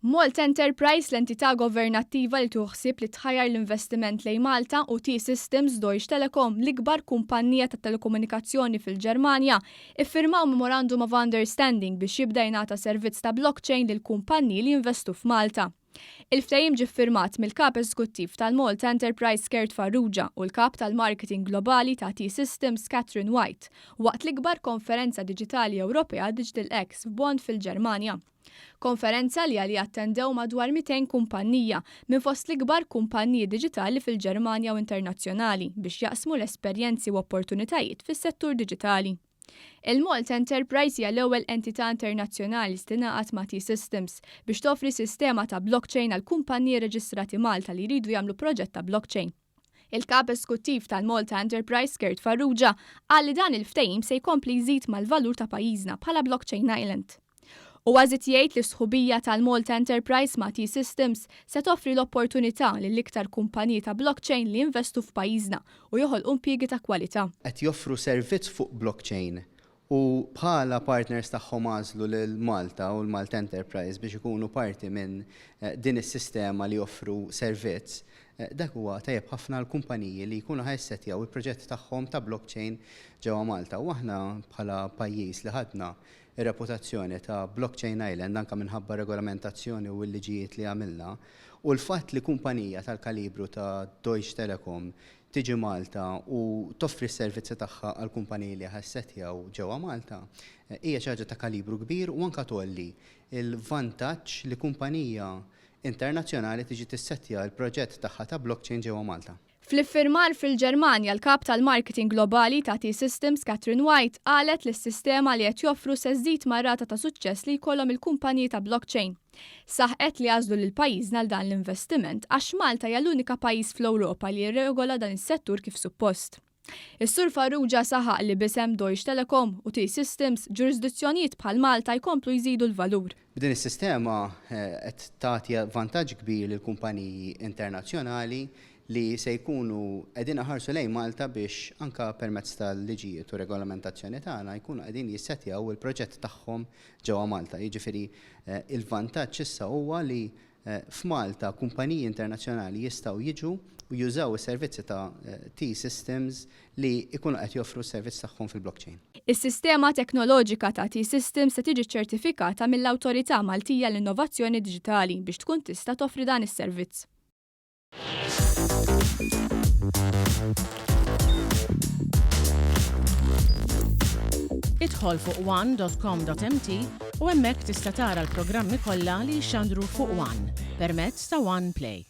Malta Enterprise, l-entità governattiva li tieħu ħsieb li tħajjar l-investiment lejn Malta u T-Systems Deutsche Telekom, l-ikbar kumpannija tat-telekomunikazzjoni fil-Ġermanja, iffirmaw Memorandum of Understanding biex jibda jingħata servizz ta' blockchain lil kumpanniji li jinvestu f'Malta. Il-ftehim ġie ffirmat mill-Kap Eżekuttiv tal-Malta Enterprise Kurt Farrugia u l-Kap tal-Marketing Globali ta' T-Systems Catherine White waqt l-ikbar konferenza diġitali Ewropea Digital X f'Bonn fil-Ġermanja. Konferenza li għaliha attendew madwar 200 kumpannija minn fost l-ikbar kumpanniji diġitali fil-Ġermanja u internazzjonali biex jaqsmu l-esperjenzi u opportunitajiet fis-settur diġitali. Il-Malta Enterprise hija l-ewwel entità internazzjonali li tingħaqad ma' T-Systems biex toffri sistema ta' blockchain għal kumpanniji rreġistrati Malta li jridu jagħmlu proġett ta' blockchain. Il-Kap Eskuttiv tal-Malta Enterprise Kurt Farrugia qal li dan il-ftehim se jkompli jżid mal-valur ta' pajjiżna bħala Blockchain Island. Huwa żied jgħid li s-sħubija tal-Malta Enterprise ma' T-Systems se toffri l-opportunità lil iktar kumpaniji ta' blockchain li jinvestu f'pajjiżna u joħolqu impjiegi ta' kwalità. Qed joffru servizz fuq blockchain u bħala partners tagħhom għażlu lil Malta u l-Malta Enterprise biex ikunu parti minn din is-sistema li joffru servizz, dak huwa tajjeb ħafna għall-kumpaniji li jkunu ħa jissettjaw il-proġett tagħhom ta' blockchain ġewwa Malta. U aħna bħala pajjiż li ħadna r-reputazzjoni ta' Blockchain Island anke minħabba regolamentazzjoni u l-liġijiet li għamilna u l-fatt li kumpanija tal-kalibru ta' Deutsche Telekom tiġi Malta u toffri s-servizzi tagħha għall-kumpaniji li ħa jissettjaw ġewwa Malta, hija xi ħaġa ta' kalibru kbir u anke tgħolli l-vantaġġ li kumpanija internazzjonali tiġi tissettja l-proġett tagħha ta' blockchain ġewwa Malta. Fl-iffirmar fil-Ġermanja, l-Kap tal-Marketing Globali ta' T-Systems, Catherine White, qalet li s-sistema li qed joffru se żżid mar-rata ta' suċċess li jkollhom il-kumpaniji ta' blockchain. Saħqet li għażlu lil pajjiżna għal dan l-investiment għax Malta hija l-unika pajjiż fl-Ewropa li jirregola dan is-settur kif suppost. Is-Sur Farrugia saħaq li b'isem Deutsche Telekom u T-Systems, ġurisdizzjonijiet bħal Malta jkomplu jżidu l-valur. B'din is-sistema qed tagħti vantaġġ kbir lill-kumpaniji internazzjonali li se jkunu qegħdin iħarsu lejn Malta biex anke permezz tal-liġijiet u regolamentazzjoni tagħna jkunu qegħdin jissettjaw il-proġett tagħhom ġewwa Malta. Jiġifieri il-vantaġġ issa huwa li f'Malta kumpaniji internazzjonali jistgħu jiġu u jużaw is-servizzi ta' T-Systems li jkunu qed joffru s-servizz tagħhom fil-blockchain. Is-sistema teknoloġika ta' T-Systems se tiġi ċċertifikata mill-Awtorità Maltija għall-Innovazzjoni Diġitali biex tkun tista' toffri dan is-servizz. Idħol fuq one.com.mt u hemmhekk tista' tara l-programmi kollha li jixxandru fuq One permezz ta' One Play.